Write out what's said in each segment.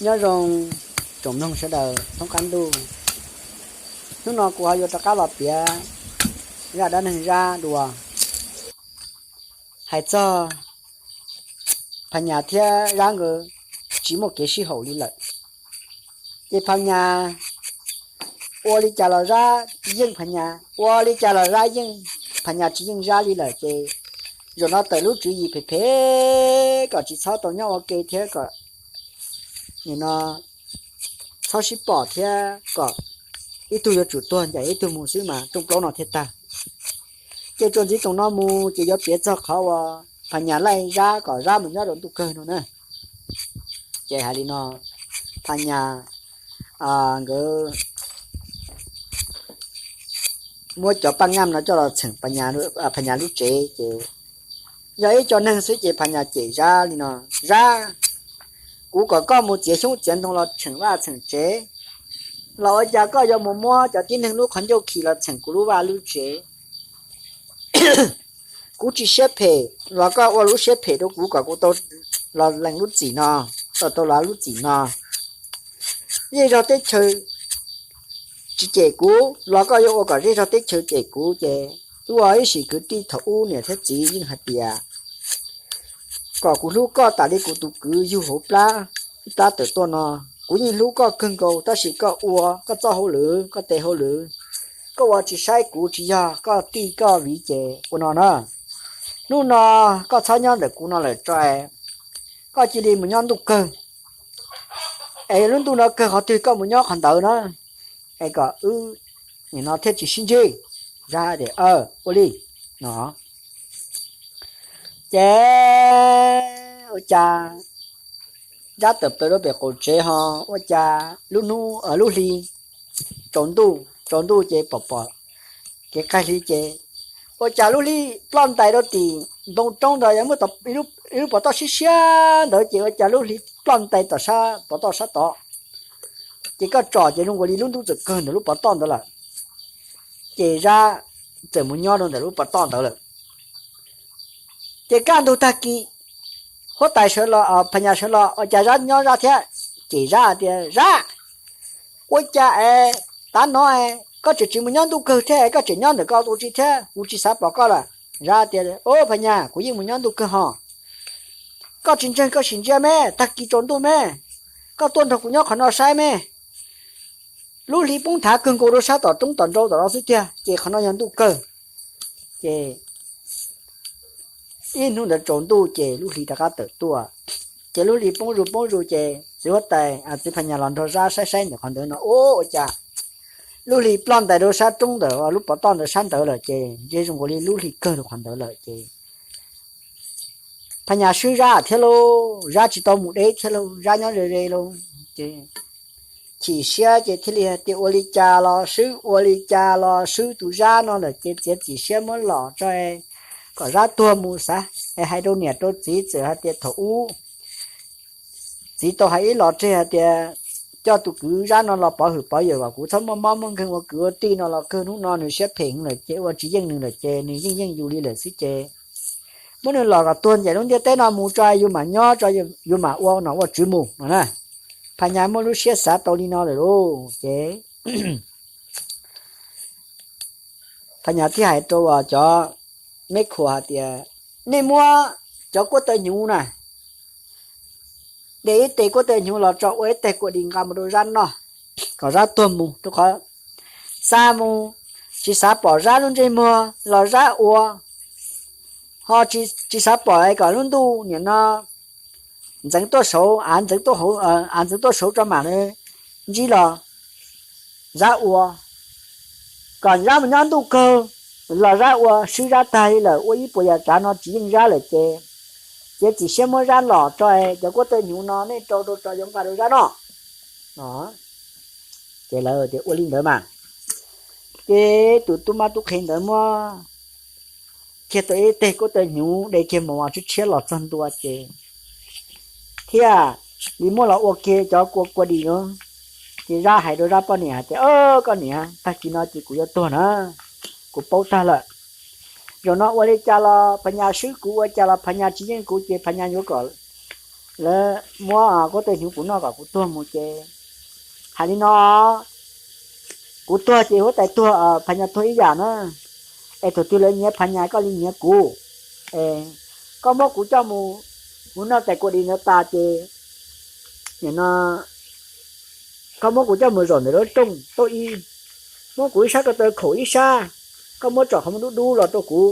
Nyob zoo tsoom mloog sawv daws thoob qab ntuj, hnub no kuv ho yuav rov qab los piav zaj dab neeg Zab dua. Hais txog Phas Nyas thiab Zab nkawd tsis muaj kev sib haum li lawm, ces Phas Nyas ua li cas los Zab yeej Phas Nyas, ua li cas los Zab yeej, Phas Nyas tsis yeej Zab li lawm. Ces zaum no tawm lub tswv yim phem phem kom tsis txhob tau nyob ua ke thiab kom nim no txhob sib pom thiab kom ib tug yuav tsum tuag ncaim ib tug mus xwb mas rooj plaub no thiaj tag. Ces txuas ntxiv thaum no mus ces yuav piav txog qhov uas Phas Nyas laij Zab kom Zab mus nyob rau ntuj kawg no na. Ces hais li no, Phas Nyas nkawd muab cov paj ngaj no coj los txheem Phas Nyas lub tsev ces yog ib co neeg xwb ces Phas Nyas cem Zab li no: Zab, kuv kom koj mus txiav xyoob txiav ntoo los txheem vaj txheem tsev, los ua cas koj yuav mus muab cov tib neeg lub qhov ncauj khi los txheem kuv lub vaj lub tsev? Kuv tsis siab phem los koj ua lub siab phem rau kuv kom kuv tau los lees lub txim no, tau los lub txim no. Zej zog teb chaws tsis cem kuv los koj yuav ua kom zej zog teb chaws cem kuv. Ces ua ib sim kwv tij thaum ub niam thiab txiv yeej hais tias kom kuv hlub koj tas li kuv tus kwv yug hauv plab, ib plab tawm tuaj no. Kuv yeej hlub koj kawg nkaus tab sis koj ua koj txoj hauj lwm, koj tes hauj lwm, koj ua tsis saib kuv, tsis yog koj tij koj viv ces ua no na. Hnub no koj txhob nyob ntawm kuv no lawm tso, koj cia li mus nyob ntuj kawg, es lub ntuj no kawg qhov twg koj mus nyob qhov ntawd na, es kom wb nim no thiaj tsis sib ntsib. Zab tias, Ua li no. Ces ua cas Zab tawm plaws rau pem qaum tsev ho ua cas lub hnub, lub hli tsaus ntuj, tsaus ntuj ces pom pom kev qaig hli ces ua cas lub hli ploj ntais rau tim ntoo roob ntawd, yog muaj ib lub pov toj siab siab ntawd ces ua cas lub hli ploj ntais tom sab pov toj sab tod. Ces koj tsom ces zoo nkaus li lub ntuj txawm kawg ntawm lub pov toj ntawd lawm. Ces Zab txawm mus nyob rau ntawm lub pov toj ntawd lawm. Ces kaj ntug tag kis, huab tais sawv los, Phas Nyas sawv los, ua cas Zab nyob Zab thiab. Ces Zab tias, Zab, ua cas es tav no koj tseem tsis mus nyob ntuj kawg thiab, koj tseem nyob ntawm ko ua tsi thiab, kuv tsis xav pom koj lawm. Zab tias, Au Phas Nyas, kuv yeej mus nyob ntuj kawg ho. Koj tsis ntseeg koj sim ntsia me, tag kis tsaus ntuj me, koj tuaj nrog kuv nyob qhov no saib me. Lub hli poob thav kawg nkaus rau sab tom roob tom nrau tom no xwb tiag, ces qhov no yog ntuj kawg. Ces ib hnub ntawd tsaus ntuj ces lub hli rov qab tawm tuaj. Ces lub hli poob zuj poob zus ces txiv huab tais, txiv Phas Nyas los nrog Zab saib saib ntawm qhov ntawd no, ua cas lub hli ploj ntais rau sab roob ntawm lub pov toj ntawd sab ntawd lawm, ces ntshe zoo nkaus li lub hli kawg rau qhov ntawd lawm ces Phas Nyas swb Zab thiab lauj, Zab tsis tau mus deb thiab lauj, Zab nyob ze ze lauj. Ces chim siab ces thiaj li hais tias ua li cas los swb, ua li cas los swb tus Zab no lawm ces txiav txim siab muab lom tso kom Zab tuag mus xav. Es hais rau niam rau txiv txawm hais tias thaum ub txiv tau hais ib los tseg hais tias coj tus kwv Zab no los pov hwm pov yawm kom kuv txhob muaj mob muaj nkeeg ua kwv ua tij no los kawg, hnub no nws siab phem lawm ces ua tsis yeej nws lawm ces nws yeej yeej yus li lawm xwb ces muab nws lom kom tuag ncaim lub ntiaj teb no mus tso, yus mam nyob tso, yus mam ua nom ua tswv mus no na. Phas Nyas muaj lub siab xav tau li no lawm lauj ces Phas Nyas thiaj hais rau cov meb khuas hais tias, Nej muab cov kuab taw hnyuv na, de ib tes kuab taw hnyuv los tso ua ib teg kua dis nqa mus rau Zab noj, kom Zab tuag mus, rau qhov xa mus tsis xav pom Zab lub ntsej muag los Zab ua, ho tsis xav pom kom lub ntuj nim no ntxeev tuaj saud, av ntxeev tuaj saud tso mam li ntsib los Zab ua, kom Zab mus nyob ntuj kawg los Zab ua, swb Zab tag li lawm, ua ib puas yam tsav no tsis yeej Zab lawm ces txiav txim siab muab Zab lom tso, cov kuab taw hnyuv no nej rau rau tso yuav nqa rau Zab noj. Ces lawv tias ua li ntawd mas. Ces tus tub mab tub qhe ntawd muab kiag tau ib teg kuab taw hnyuv de kiag mos tshiab tshiab los txog ntua ces thiaj li muab los ua kiag cov kua kua dis no. Ces Zab hais rau Zab poj niam hais tias, Koj niam, tag kis no ces kuv yuav tuag na, kuv paub tag lawm. Zaum no ua li cas los Phas Nyas swb kuv, ua cas los Phas Nyas tsis yeej kuv ces Phas Nyas yuav kom lawv muab kuab tw hnyuv kuv noj kom kuv tuag mus ces hais li no, kuv tuag ces huab tais tuag, Phas Nyas tuag ib yam na. Es thaum twg lawv nyiav Phas Nyas koj li nyiav kuv. Koj muab kuv coj mus, kuv noj tais kua dis ntawd tas ces nim no koj muab kuv coj mus zaum ntawm lub rooj tauj ib, muab kuv ib sab ko taw khaum ib sab, koj muab tsom qhov muag dub dub los rau kuv,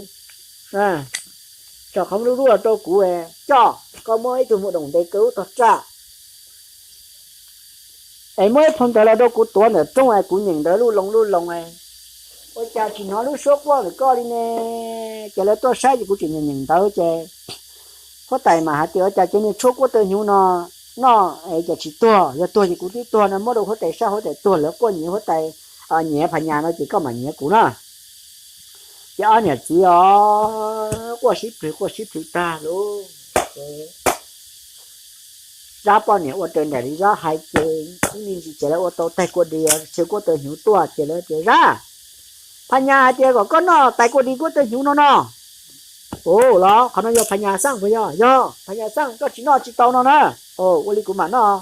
tsom qhov muag dub dub los rau kuv, coj koj muab ib tug muag doos ntes kaw lub tog raj, es muab ib phau ntawv los rau kuv tuav ntawm rooj es kuv nyeem ntawv luj loo luj loo. Ua cas tsis hnov lub suab quaj ntawm koj li ne? Ces lawv tuaj saib ces kuv tseem nyeem nyeem ntawv ces huab tais mas hais tias ua cas cov niag tshuab kuab tw hnyuv no noj es cas tsis tuag, yog tuag ces kuv twb tuag no, muab rau huab tais saib, huab tais tuag lawv quaj nyiav huab tais, nyiav Phas Nyas no ces koj mam nyiav kuv na. Ces ob niam txiv os quaj sib plhws quaj sib plhws tag lauj. Zab poj niam ua raws nraim li Zab hais ces ib me ntsis ces lawv ua tau tais kua dis tshuab kuab tw hnyuv tuaj ces lawv tias Zab, Phas Nyas hais tias kom koj noj tais kua dis kuab tw hnyuv no no. Ua los qhov no yog Phas Nyas xaj puas yog? Yog Phas Nyas xaj, koj tsis noj tsis tau no na. Ua li kuv mam noj.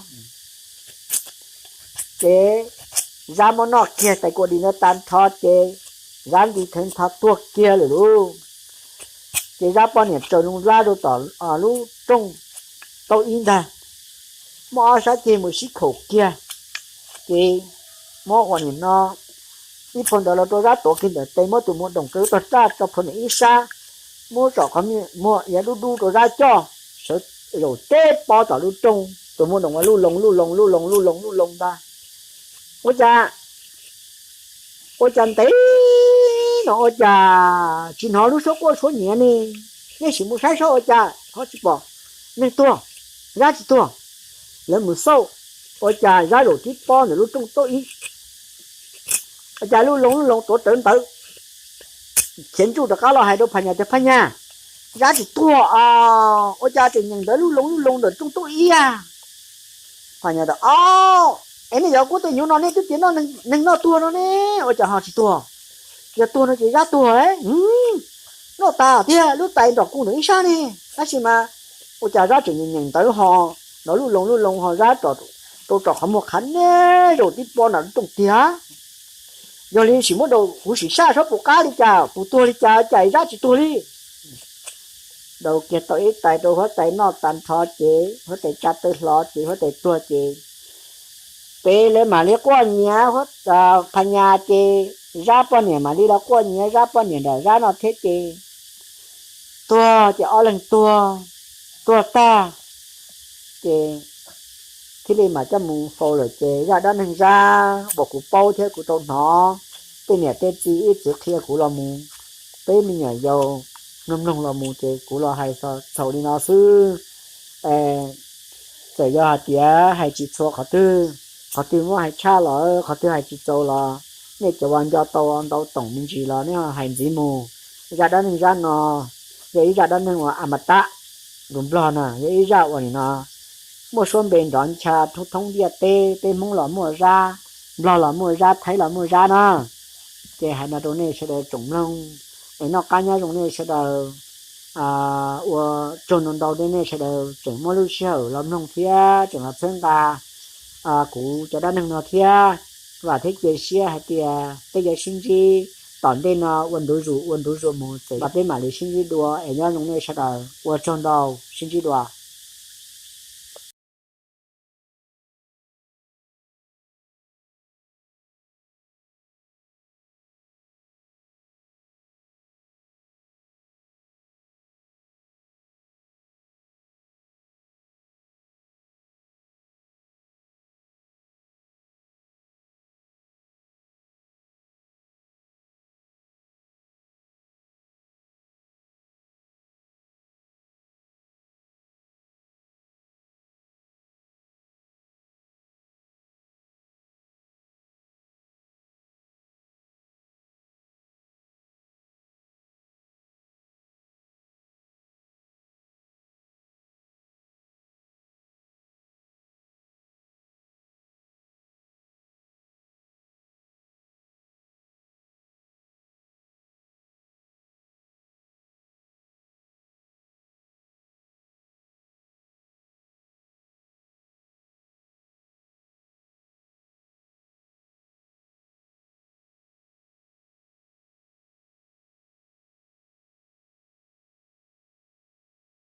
Ces Zab muab noj kiag tais kua dis no tag nrho ces Zab nti thawv nrho tuag kiag lawm lauj. Ces Zab poj niam raws zoo lab rau tom lub rooj tauj ib ntag, muab ob sab ceg mus sib khaum kiag. Ces muab ua nim no ib phau ntawv los rau Zab tuav kiag ntawm tes, muab tus muag doos kaw lub tog raj rau phau niam ib sab, muab tsom qhov muag iav dub dub rau Zab coj, sawv zaum teb pob tom lub rooj, tus muag doos ua luj loo luj loo luj loo luj loo luj loo ntag. Ua cas, ua cas ntev no ua cas tsis hnov lub suab quaj suab nyiav ne? Nej sim mus saib saib ua cas ho tsis pom neeg tuag, Zab tsis tuag. Lawv mus xauj, ua cas Zab zaum tib pob ntawm lub rooj tauj ib, ua cas luj loo luj loo tuav rawv ntawd. Khiav ntsuj rov qab los hais rau Phas Nyas tias Phas Nyas, Zab tsis tuag, ua cas tseem nyeem ntawv luj loo luj loo ntawm rooj tauj ib a? Phas Nyas tias, Au, es nej cov kuab tw hnyuv no nej twb tias noj neeg noj tuag no ne, ua cas ho tsis tuag? Yog tuag no ces Zab tuag, noj tas tiag, lub tais nrom kuj ntawm ib sab ne. Tab sis mas ua cas Zab tseem nyeem ntawv ho nrov luj loo luj loo ho Zab rau tsom qhov muag qhav nej zaum tib pob nram lub rooj tiag. Yog li sim muab daus huv sim saj saib puas qab li cas, puas tuag li cas, cas Zab tsis tuag li. Daus kiag tau ib tais rau huab tais noj tas nrho ces huab tais tsa taw hlo ces huab tais tuag ces peb lawv mam li quaj nyiav Phas Nyas ces Zab poj niam mam li los quaj nyiav Zab poj niam nram Zab no thiab ces tuag ces ob leeg tuag, tuag tag ces thiaj li mam coj mus faus lawm ces zaj dab neeg Zab uas kuv paub thiab kuv tau hnov tej niam tej txiv ib txwv qhia kuv los mus, peb me nyuam yaus mloog mloog los mus ces kuv los hais txhaum li no xwb. Txawm yog hais tias hais tsis txhua qhov twg, qhov twg muab hais tshaj los qhov twg hais tsis txaus los nej cov uas nco tau ntau toom me ntsis los nej hais ntxiv mus. Zaj dab neeg Zab no yog ib zaj dab neeg uas a ma tab, nplog na yog ib zaj uas nim no muaj suab npe nrov ncha thoob ntiaj teb, peb Hmoob los muaj Zab, nplog los muaj Zab, Thaib los muaj Zab na. Ces hais no rau nej sawv daws tsoom mloog, es noj qab nyob zoo nej sawv daws, ua tsaug ntau ntau rau nej sawv daws tseem muab lub sij hawm los mloog thiab tseem los txhawb nqa kuv cov dab neeg no thiab. Vam thiab cia siab hais tias peb yuav sib ntsib tom ntej no ua ntu zus ua ntu zus mus txawm los peb mam li sib ntsib dua es nyob zoo nej sawv daws ua tsaug ntau, sib ntsib dua.